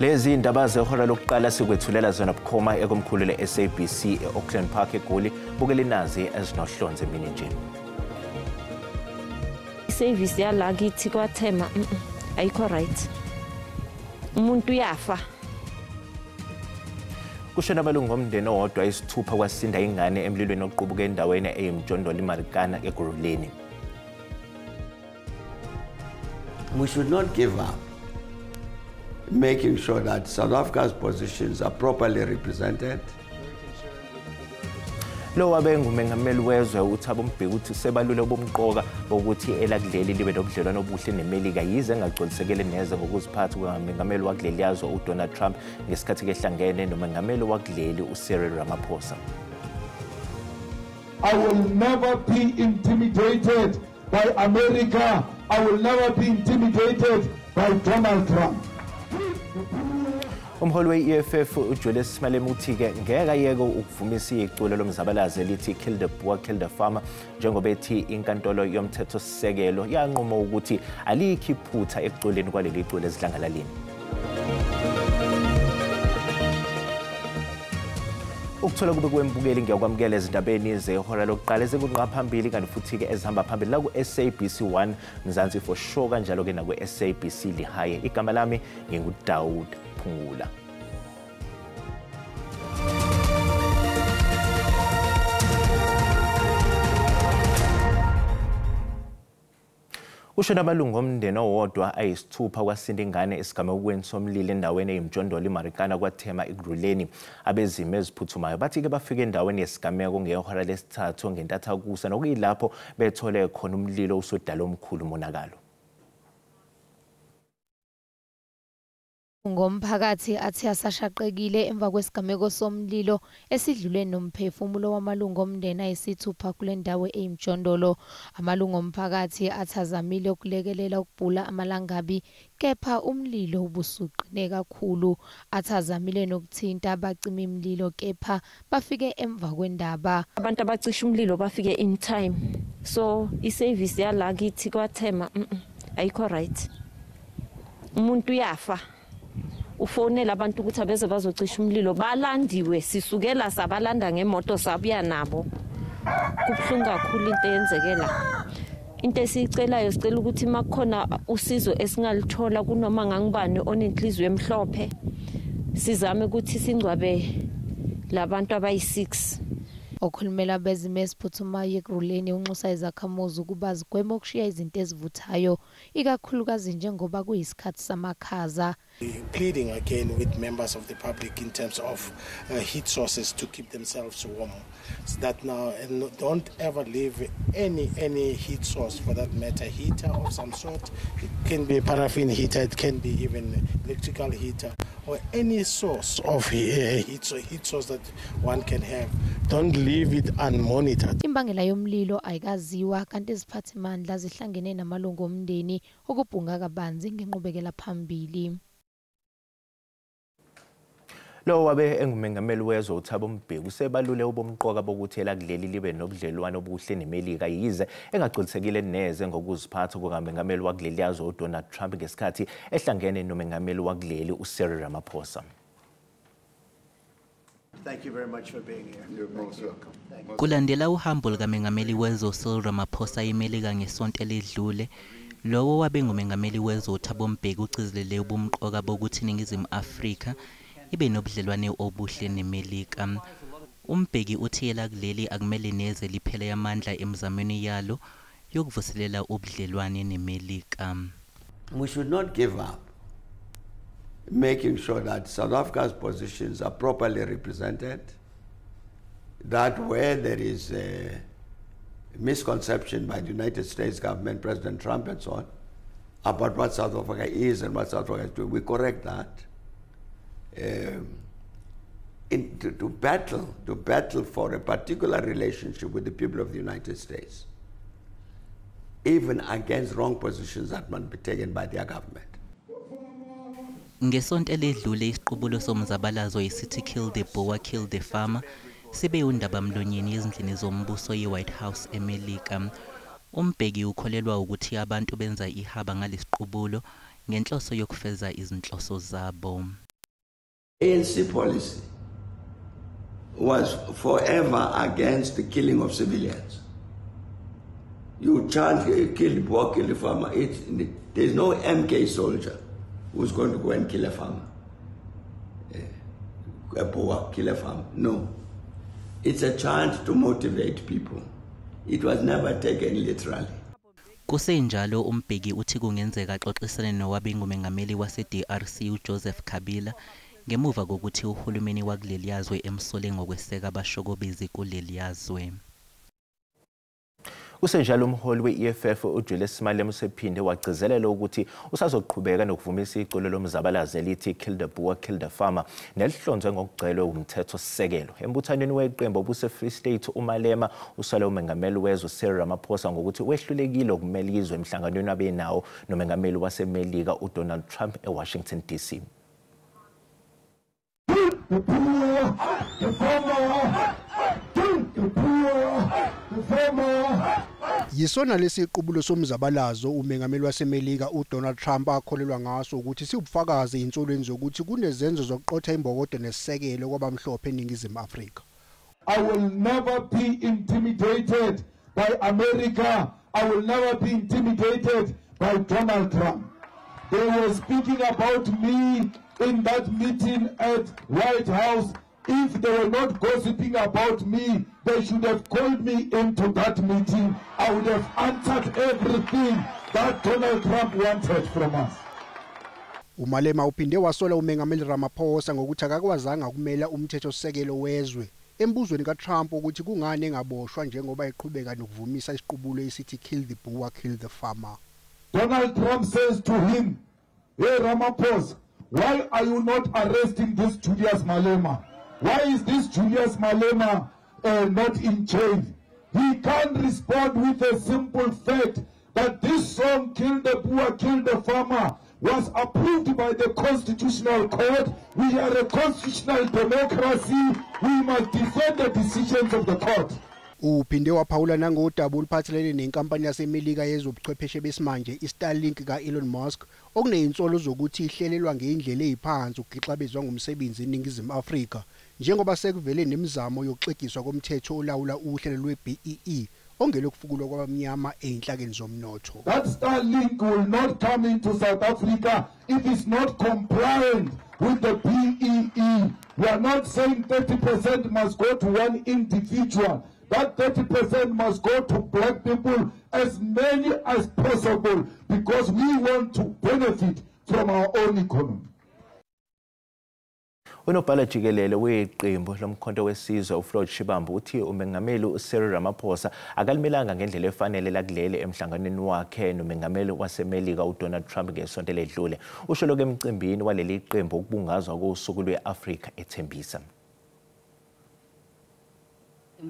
Lezi indaba zehora lokuqala sikwethulela zona bukhoma ekomkhulu le-SABC e-Auckland Park eGoli. Bukele nazi ezinohlonze emini nje. Service yala kithi kwaThema ayikho right. Umuntu uyafa. Kushona amalungu omndeni owodwa isithupha kwasinda ingane emlilweni oqubuke endaweni eyiMjondolo iMarikana eGuruleni. We should not give up making sure that South Africa's positions are properly represented. Lo wabe ngumengameli wezwe uThabo Mbeki uthi sebalule ubumqoka bokuthi elakuleli libe nobudlelwano obuhle neMelika yize engagculisekele neze ngokuziphatha kukamengameli wakuleli yazwe uDonald Trump ngesikhathi kehlangene nomengameli wakuleli uCyril Ramaphosa. I will never be intimidated by America. I will never be intimidated by Donald Trump. Umholi we-EFF uJulius Malema uthi-ke ngeke ayeke ukuvumisa iculo lomzabalazo elithi Kill the Boer, Kill the Farmer, njengoba ethi inkantolo yomthethosisekelo yanquma ukuthi alikho iphutha ekuculeni kwaleli culo ezidlangalaleni. Ukuthola kube kwembukeli ngiyakwamukela ezindabeni zehora lokuqala ezikunqa phambili kanti futhi-ke ezihamba phambili la ku-SABC 1 Mzansi for sure, kanjalo-ke naku-SABC Lehae. Igama lami nginguDawood Phungula. Kushona amalungu omndeni owodwa ayisithupha kwasinda ingane esigamekweni somlilo endaweni eyiMjondolo iMarikana kwaThema eGuruleni. Abezimo eziphuthumayo bathi-ke bafike endaweni yesigameko ngehora lesithathu ngentathakusa, nokuyilapho bethole khona umlilo usudala omkhulu umonakalo. Ngomphakathi athi asashaqekile emva kwesigameko somlilo esidlule nomphefumulo wamalungu omndeni ayisithupha kule ndawo eyiMjondolo. Amalungu omphakathi athi azamile ukulekelela ukubhula amalangabi, kepha umlilo ubusuqine kakhulu. Athi azamile nokuthinta abacima imililo, kepha bafike emva kwendaba. Abantu abacisha umlilo bafike in time. So iservice yala kithi kwaThema ayikho right. Umuntu uyafa. Ufonela abantu ukuthi abeze bazocisha umlilo, balandiwe, sisukela sabalanda ngemoto sabuya nabo. Kubuhlungu kakhulu into eyenzekela. Into esiyicelayo, sicela ukuthi makukhona usizo esingalithola kunoma ngangibani onenhliziyo emhlophe, sizame ukuthi singcwabe labantu abayi-6. Okhulumela abezimo eziphuthumayo eGuruleni unxusa izakhamuzi ukuba zigweme ukushiya izinto ezivuthayo, ikakhulukazi njengoba kuyisikhathi samakhaza. Pleading again with members of the public in terms of heat sources to keep themselves warm, so that now and don't ever leave any heat source, for that matter, heater of some sort. It can be a paraffin heater, it can be even electrical heater, or any source of heat source that one can have. Don't leave it unmonitored. Imbangela yomlilo ayikaziwa, kanti iziphathimandla zihlangene namalungu omndeni ukubhunga kabanzi ngenqubekela phambili. Lo wabe engumengameli wezwe uThabo Mbeki usebalule ubumqoka bokuthi elakuleli libe nobudlelwano obuhle neMelika, yize engagculisekile neze ngokuziphatha kukamengameli wakuleli yazwe uDonald Trump ngesikhathi ehlangene nomengameli wakuleli uCyril Ramaphosa. Thank you very much for being here. You're most welcome. Kulandela uhambo lukamengameli wezwe uCyril Ramaphosa eMelika ngesonto eledlule, lowo wabe ngumengameli wezwe uThabo Mbeki ugcizelele ubumqoka bokuthi iNingizimu Afrika ibe nobudlelwane obuhle neMelika. UMbeki uthi elakuleli akumele neze liphele amandla emizamweni yalo yokuvuselela ubudlelwane neMelika. We should not give up making sure that South Africa's positions are properly represented, that where there is a misconception by the United States government, President Trump and so on, about what South Africa is and what South Africa is doing, we correct that. To battle for a particular relationship with the people of the United States, even against wrong positions that might be taken by their government. Ngesonto eledlule isiqubulo somzabalazo isithi Kill the Boer, Kill the Farmer sibe undabamlonyeni ezindlini zombuso ye-White House eMelika. UMbeki ukholelwa ukuthi abantu benza ihaba ngalesiqubulo ngenhloso yokufeza izinhloso zabo. ANC policy was forever against the killing of civilians. You chant, kill the poor, kill the farmer. There's no MK soldier who's going to go and kill a farmer. A poor, kill a farmer. No. It's a chant to motivate people. It was never taken literally. Kusenjalo uMbeki uthi kungenzeka axoxisane nowabe ngumengameli wase-DRC uJoseph Kabila ngemuva kokuthi uhulumeni wakuleliyazwe emsole ngokweseka abashokobezi kuleliyazwe. Kusenjalo umholi we-EFF uJulius Malema usephinde wagcizelela ukuthi usazoqhubeka nokuvumisa iculo lomzabalazo elithi Kill the Boer, Kill the Farmer nelihlonzwe ngokugcwele umthethosisekelo. Embuthanweni weqembu obuse-Free State uMalema usole umengameli wezwe Cyril Ramaphosa ngokuthi wehlulekile ukumela izwe emhlanganweni abenawo nomengameli waseMelika uDonald Trump eWashington DC. The poor, the farmer, the poor, the farmer. Yisona lesiqubulo somzabalazo umengameli waseMelika uDonald Trump akholelwa ngaso ukuthi siwubufakazi insolweni zokuthi kunezenzo zokuqotha imbokodo nesisekelo kwabamhlophe eNingizimu Afrika. I will never be intimidated by America. I will never be intimidated by Donald Trump. They were speaking about me in that meeting at White House. If they were not gossiping about me, they should have called me into that meeting. I would have answered everything that Donald Trump wanted from us. uMalema uphinde wasola umengameli Ramaphosa ngokuthi akakwazanga ukumela umthethosisekelo wezwe embuzweni kaTrump ukuthi kungani engaboshwa njengoba eqhubeka nokuvumisa isiqubulo esithi kill the Boer, kill the farmer. Donald Trump says to him, "Hey Ramaphosa, why are you not arresting this Julius Malema? Why is this Julius Malema not in jail?" He can't respond with a simple fact that this song, Kill the Boer, Kill the Farmer, was approved by the Constitutional Court. We are a constitutional democracy. We must defend the decisions of the court. Uphinde waphawula nangodaba oluphathelene nenkampani yaseMelika yezobuchwepheshe besimanje iStarlink ka-Elon Musk okunezinsolo zokuthi ihlelelwa ngendlela eziphansi ukugixabezwa ngumsebenzi eNingizimu Afrika njengoba sekuvele nemizamo yokuxegiswa komthetho olawula uhlelo lwe-BEE ongelokufukulwa kwabamnyama ezinhlakeni zomnotho. That Starlink will not come into South Africa if it's not compliant with the BEE. We are not saying 30% must go to one individual. That 30% must go to black people, as many as possible, because we want to benefit from our own economy. Unobhala jikelele weqembu lomkhonto wesizwe uFloyd Shivambu uthi umengameli uCyril Ramaphosa akalimelanga ngendlela efanele lakulele emhlanganweni wakhe nomengameli waseMelika uDonald Trump ngesonto eledlule. Usho lokho emcimbini waleli qembu ukubungazwa kosuku lweAfrika eThembisa.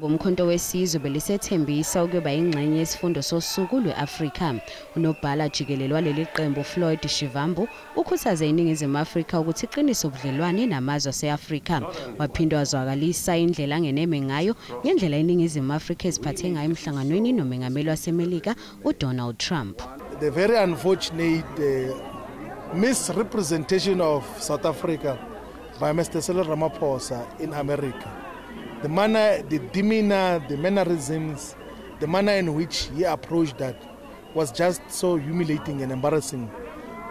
Umkhonto wesizwe belisethembisa ukuba ingxenye yesifundo sosuku lweAfrika. Unobhala jikelele waleli qembu Floyd Shivambu ukhuthaze iNingizimu Afrika ukuthi iqinise ubudlelwane namazwe aseAfrika. Waphinde wazwakalisa indlela angeneme ngayo ngendlela iNingizimu Afrika eziphathe ngayo emhlanganweni nomengameli waseMelika uDonald Trump. The very unfortunate misrepresentation of South Africa by Mr. Cyril Ramaphosa in America. The manner, the demeanor, the mannerisms, the manner in which he approached that was just so humiliating and embarrassing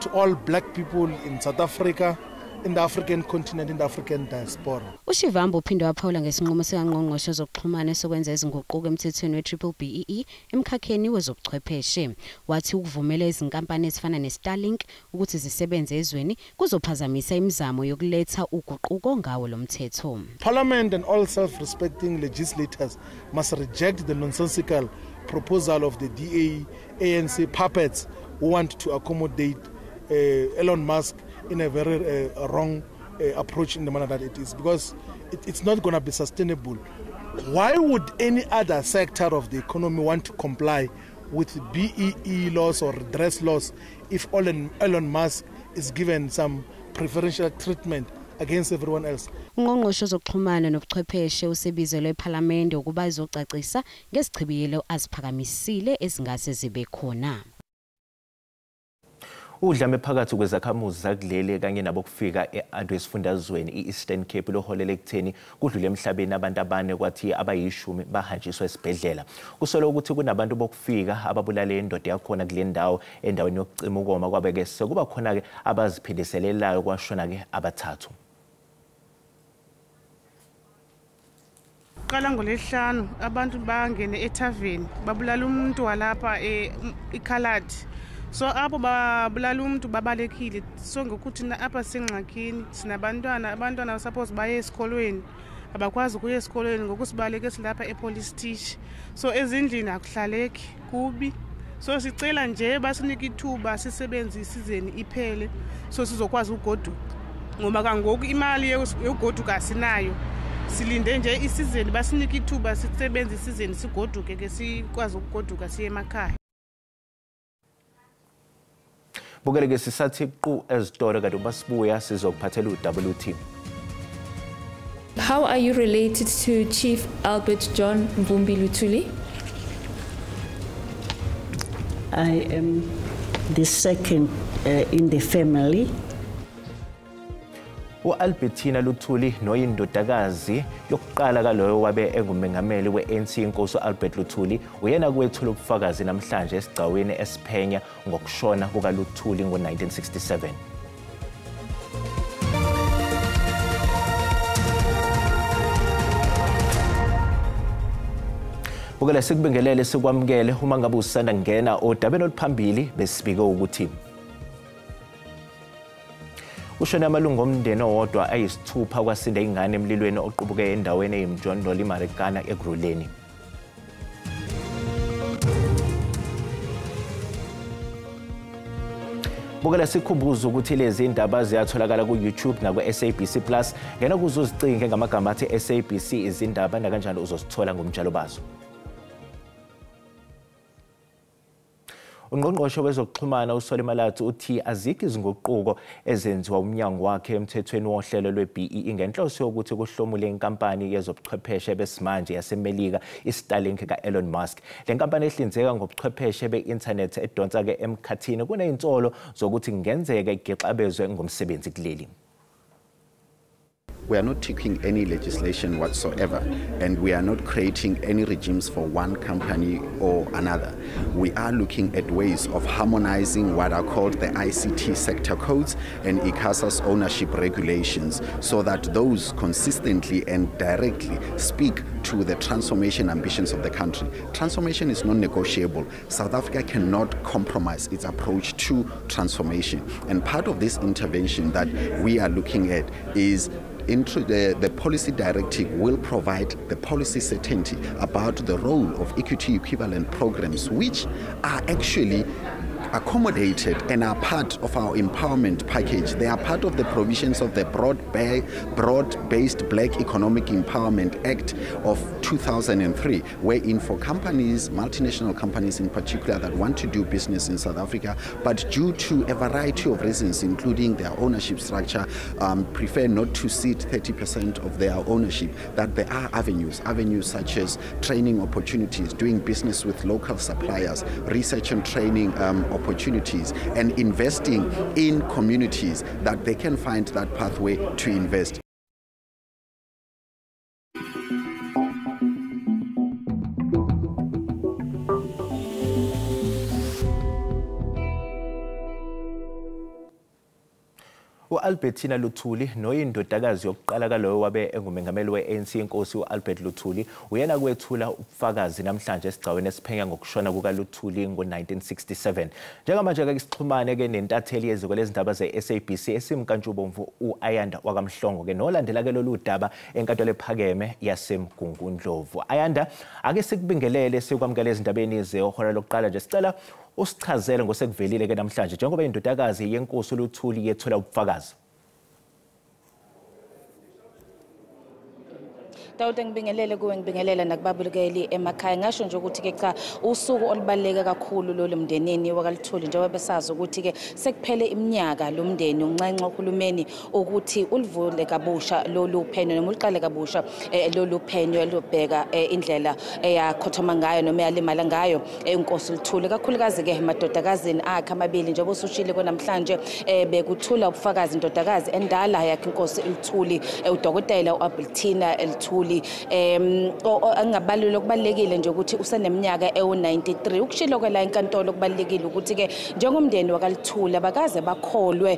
to all black people in South Africa, in the African continent, in the African diaspora. uShivambu uphinde waphawula ngesinqumo sikaNgqongqoshe wezokuxhumana sokwenza izinguquko emthethweni we-BBBEE emkhakheni wezobuchwepheshe. Wathi ukuvumela izinkampani ezifana neStarlink ukuthi zisebenze ezweni kuzophazamisa imizamo yokuletha uguquko ngawo lo mthetho. Parliament and all self-respecting legislators must reject the nonsensical proposal of the DA, ANC puppets who want to accommodate Elon Musk in a very wrong approach in the manner that it is, because it's not going to be sustainable. Why would any other sector of the economy want to comply with BEE laws or redress laws if Elon Musk is given some preferential treatment against everyone else? Ungqongqoshe wezokuxhumana nobuchwepheshe usebizelwe ePhalamende ukuba izocacisa ngesichibiyelo aziphakamisile ezingase zibe khona. Udlame phakathi kwezakhamuzi zakuleli kanye nabokufika esifundazweni i-Eastern Cape loholele ekutheni kudlule emhlabeni abantu abane kwathi abayishumi bahanjiswa esibhedlela. Kusolwa ukuthi kunabantu bokufika ababulale indoda yakhona kule ndawo endaweni yokucima ukoma kwabe-ke sekuba khona-ke abaziphindiselelayo kwashona-ke abathathu. Qala ngolesihlanu abantu bangene ethaveni babulala umuntu walapha eKhaladi. So apho babulala umuntu babalekile. So ngokuthi apha sengxakini sinabantwana, abantwana suppose baye esikolweni abakwazi ukuya esikolweni ngokusibaleke silapha epolice station. So ezindlini akuhlaleki kubi. So sicela nje basinike ithuba sisebenze isizeni iphele so sizokwazi ukugoduka, ngoba kangoku imali yokugoduka asinayo. Silinde nje isizeni basinike ithuba sisebenze isizeni sigoduke ke sikwazi ukugoduka siye emakhaya. Bukele-ke sisathi qu ezitolo kanti uma sibuya sizokuphathela u-WT. How are you related to Chief Albert John Mvumbi Luthuli? I am the second in the family. U-Albertina Luthuli noyindodakazi yokuqala kaloyo wabe engumengameli we-ANC inkosi u-Albert Luthuli uyena kwethula ubufakazi namhlanje esigcawini esiphenya ngokushona kukaLuthuli ngo-1967. Bukela sikubingelele sikwamukele uma ngabe usanda kungena odabeni oluphambili besibike ukuthi ushone amalungu omndeni owodwa ayisithupha kwasinda ingane emlilweni oqubuke endaweni eyimjondolo iMarikana eGruleni. Bukela sikhumbuza ukuthi lezi indaba ziyatholakala ku-YouTube naku-SABC Plus. Ngena kuzo uzicinge ngamagama athi SABC izindaba nakanjani uzozithola ngomjalo bazo. Ungqongqoshe wezokuxhumana uSolly Malatsi uthi azikho izinguquko ezenziwa umnyango wakhe emthethweni wohlelo lwe-BEE ngenhloso yokuthi kuhlomule inkampani yezobuchwepheshe besimanje yaseMelika iStarlink ka-Elon Musk. Le nkampani ehlinzeka ngobuchwepheshe be-inthanethi edonsa-ke emkhathini kunezinsolo zokuthi kungenzeka igixabezwe ngomsebenzi kuleli. We are not taking any legislation whatsoever, and we are not creating any regimes for one company or another. We are looking at ways of harmonizing what are called the ICT sector codes and ICASA's ownership regulations so that those consistently and directly speak to the transformation ambitions of the country. Transformation is non-negotiable. South Africa cannot compromise its approach to transformation. And part of this intervention that we are looking at is the policy directive will provide the policy certainty about the role of equity equivalent programs, which are actually accommodated and are part of our empowerment package. They are part of the provisions of the Broad-Based Black Economic Empowerment Act of 2003, wherein for companies, multinational companies in particular, that want to do business in South Africa, but due to a variety of reasons, including their ownership structure, prefer not to cede 30% of their ownership, that there are avenues such as training opportunities, doing business with local suppliers, research and training opportunities, and investing in communities that they can find that pathway to invest. U-Albertina Luthuli noyindodakazi yokuqala kaloyo wabe engumengameli we-ANC inkosi u-Albert Luthuli uyena kwethula ubufakazi namhlanje esigcawini esiphenya ngokushona kukaLuthuli ngo-1967. Njengamanje-ke sixhumane-ke nentatheli yeziko lezindaba ze-SABC esimkantshubomvu u-Ayanda wakaMhlongo-ke nolandela-ke lolu daba enkantolo ephakeme yaseMgungundlovu. Ayanda, ake sikubingelele sikwamukele ezindabeni zehora lokuqala nje, sicela usichazele ngosekuvelile-ke namhlanje njengoba indodakazi yenkosi uLuthuli yethula ubufakazi. Dawude, ngibingelele kuwe, ngibingelele nakubabukeli emakhaya. Ngasho nje ukuthi ke cha, usuku olubaluleke kakhulu lolu mndenini wakaLuthuli, njengoba besazi ukuthi ke sekuphele iminyaka lo mndeni unxenxa uhulumeni ukuthi ulivule kabusha lolu phenyo noma uliqale kabusha lolu phenyo elobheka indlela eyakhothoma ngayo noma eyalimala ngayo inkosi Luthuli, kakhulukazi ke emadodakazini akhe amabili. Njengoba usushile namhlanje bekuthula ubufakazi indodakazi endala yakhe inkosi Luthuli, udokotela uAlbertina Luthuli. Angabalula kubalekile nje ukuthi useneminyaka ewu93. Ukushilo ke la enkantolo kubalekile ukuthi ke njengomndeni wakaLuthuli abakaze bakholwe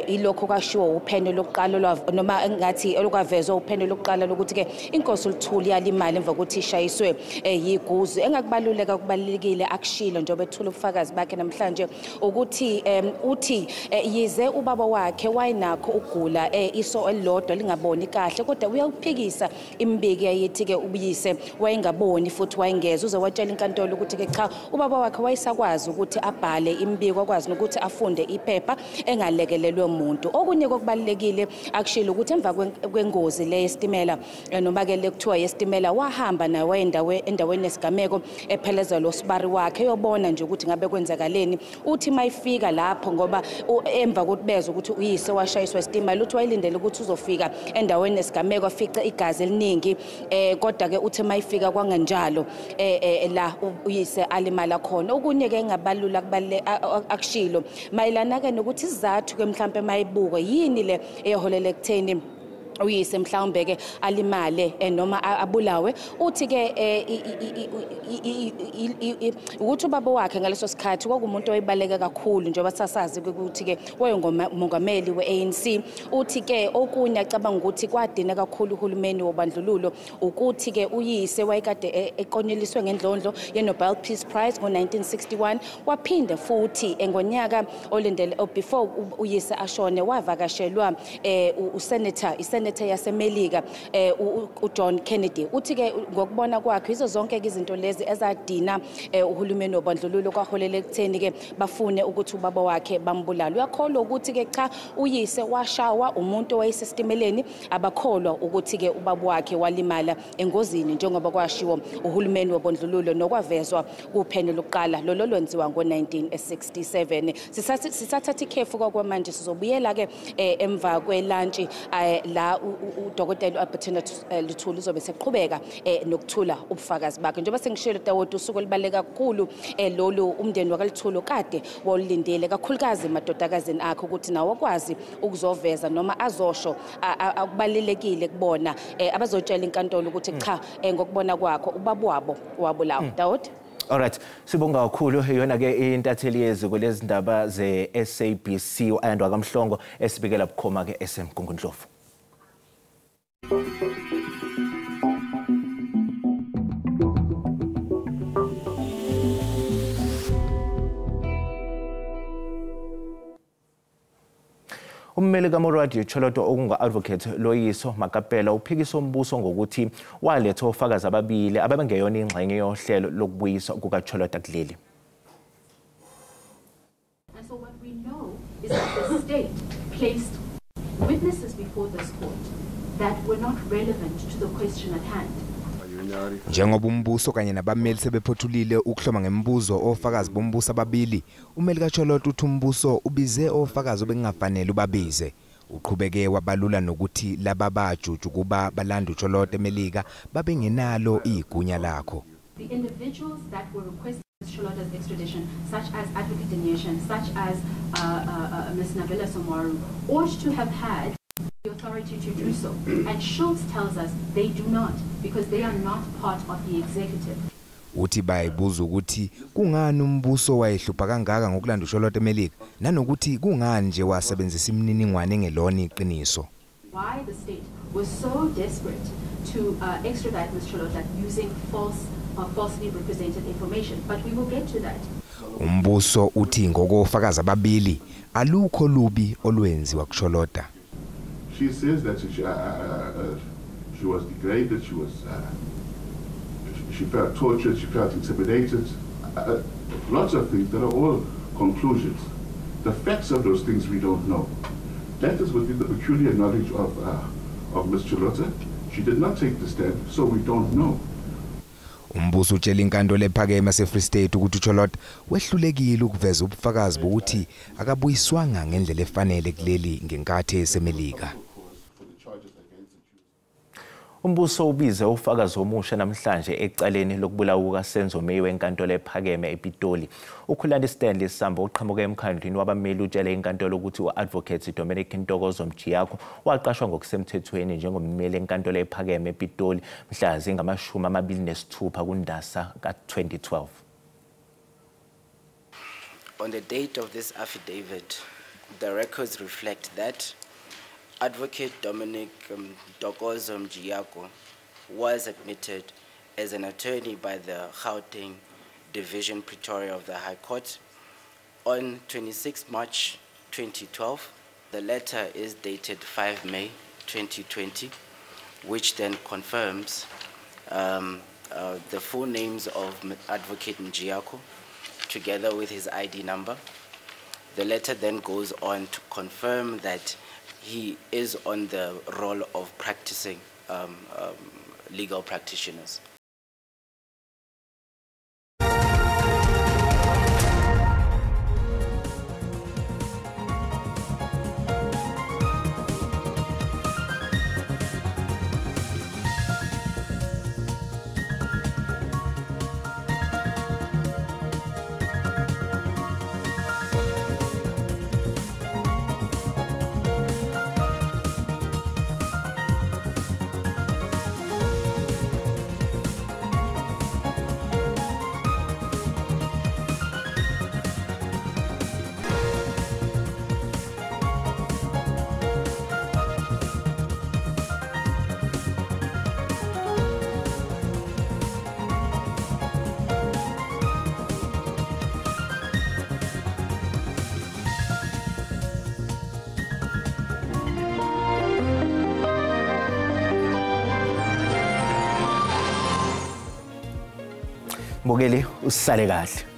ilokho kwashiwo uphenyo lokuqala noma engathi olukwavezwa uphenyo lokuqala lokuthi ke inkosi Luthuli yalimala emva kokuthi ishayiswe yiguzu. Engakubaluleka kubalekile akushilo njengoba ethula ubufakazi bakhe namhlanje ukuthi uthi yize ubaba wakhe wayenakho ukugula iso elilodwa lingaboni kahle, kodwa uyawuphikisa imbiki yayithi ke ubuyise wayengaboni futhi wayengeza. Uze watshela inkantolo ukuthi ke cha, ubaba wakhe wayesakwazi ukuthi abhale imbiko, akwazi nokuthi afunde iphepha engalekelelwe umuntu. Okunye kokubalekile akushilo ukuthi emva kwengozi le yesitimela noma ke lekuthiwa yesitimela, wahamba naye endaweni yesigameko ephelezelwa usibari wakhe eyobona nje ukuthi ngabe kwenzakaleni. Uthi mayifika lapho, ngoba emva kokubeza ukuthi uyise washayiswa isitimela, uthi wayelindele ukuthi uzofika endaweni yesigameko afice igazi eliningi, kodwa ke uthi mayifika kwanganjalo la uyise alimala khona. Okunye ke engabalula akushilo mayelana ke nokuthi isizathu ke mhlambe mayibuke yini le eholela ekutheni uyise mhlawumbe ke alimale noma abulawe. Uthi ke ukuthi ubaba wakhe ngaleso sikhathi kwakumuntu oyibaleka kakhulu, njengoba sasazi ukuthi ke wayengumongameli we-ANC. Uthi ke okunye acabanga ukuthi kwadina kakhulu uhulumeni wobandlululo ukuthi ke uyise wayekade eqonyeliswe ngendlondlo ye-Nobel Peace Prize ngo-1961, waphinde futhi ngonyaka olindele before uyise ashone wavakashelwa usenator yaseMelika uJohn Kennedy. Uthi ke ngokubona kwakhe izo zonke izinto lezi ezadina uhulumeni wobandlululo kwaholela ekutheni ke bafune ukuthi ubaba wakhe bambulale. Uyakholwa ukuthi ke cha, uyise washawa umuntu owayesesitimeleni, abakholwa ukuthi ke ubaba wakhe walimala engozini njengoba kwashiwo uhulumeni wobandlululo nokwavezwa kuphenyo lokuqala lolo lwenziwa ngo-1967. Sisathatha ikhefu kwamanje, sizobuyela ke emva kwelantshi la udokotela Albertina Luthuli uzobe seqhubeka nokuthula ubufakazi bakhe. Njengoba sengishilo Dawude, usuku olubaluleke kakhulu lolu umndeni wakaLuthuli kade wawulindele, kakhulukazi emadodakazini akhe ukuthi nawo akwazi ukuzoveza noma azosho akubalulekile kubona abazotshela inkantolo ukuthi cha, ngokubona kwakho ubaba wabo wabulawa. Dawude. Alright, sibonga kakhulu. Yona ke intatheli yeziko lezindaba ze-SABC u-Ayanda kaMhlongo esibikela bukhoma ke eseMgungundlovu. Ummeli kaMorwadi Cholota okungu-advocate Loyiso Makapela uphikisa umbuso ngokuthi waletha ofakazi ababili ababengeyona ingxenye yohlelo lokubuyiswa kukaCholota kuleli. And so what we know is that the state placed witnesses before this court that were not relevant to the question at hand. Njengoba umbuso kanye nabameli sebephothulile ukuhloma ngemibuzo ofakazi bombuso ababili, umeli kaCholota uthi umbuso ubize ofakazi obengafanele ubabize. Uqhubeke wabalula nokuthi laba bajuju kuba balanda uCholota eMelika babengenalo igunya lakho. The individuals that were requested Cholota's extradition, such as Advocate Dineshan, such as Ms. Navila Somaru, ought to have had the authority to do so. And Schultz tells us they do not, because they are not part of the executive. Uthi bayibuza ukuthi kungani umbuso wayehlupha kangaka ngokulanda uCholota eMelika nanokuthi kungani nje wasebenzisa imininingwane engelona iqiniso. Why the state was so desperate to extradite Ms. Cholota using falsely represented information, but we will get to that. Umbuso uthi ngokofakazi ababili alukho lubi olwenziwa kuCholota. She says that she was degraded, she felt tortured, she felt intimidated, lots of things that are all conclusions. The facts of those things we don't know. That is within the peculiar knowledge of Ms. Cholota She did not take the stand, so we don't know. Umbuso utshela inkantolo ephakeme yaseFree State ukuthi uCholot wehlulekile ukuveza ubufakazi bokuthi akabuyiswanga ngendlela efanele kuleli ngenkathi eseMelika. Umbuso ubize ufakazi omusha namhlanje ecaleni lokubulawa kukaSenzo Meyiwa enkantolo ephakeme ePitoli. uKhulani Stanley Sambo uqhamuka emkhandlwini wabameli utshele inkantolo ukuthi u-Advocate Dominic Ntokozo Mjiyakho waqashwa ngokusemthethweni njengommeli enkantolo ephakeme ePitoli mhla zingama-26 kuNdasa ka-2012. On the date of this affidavit, the records reflect that Advocate Dominic Ntokozo Mjiyako was admitted as an attorney by the Gauteng Division Pretoria of the High Court on 26 March 2012. The letter is dated 5 May 2020, which then confirms the full names of Advocate Mjiyako together with his ID number. The letter then goes on to confirm that he is on the role of practicing legal practitioners. Mbukeli, usale kahle.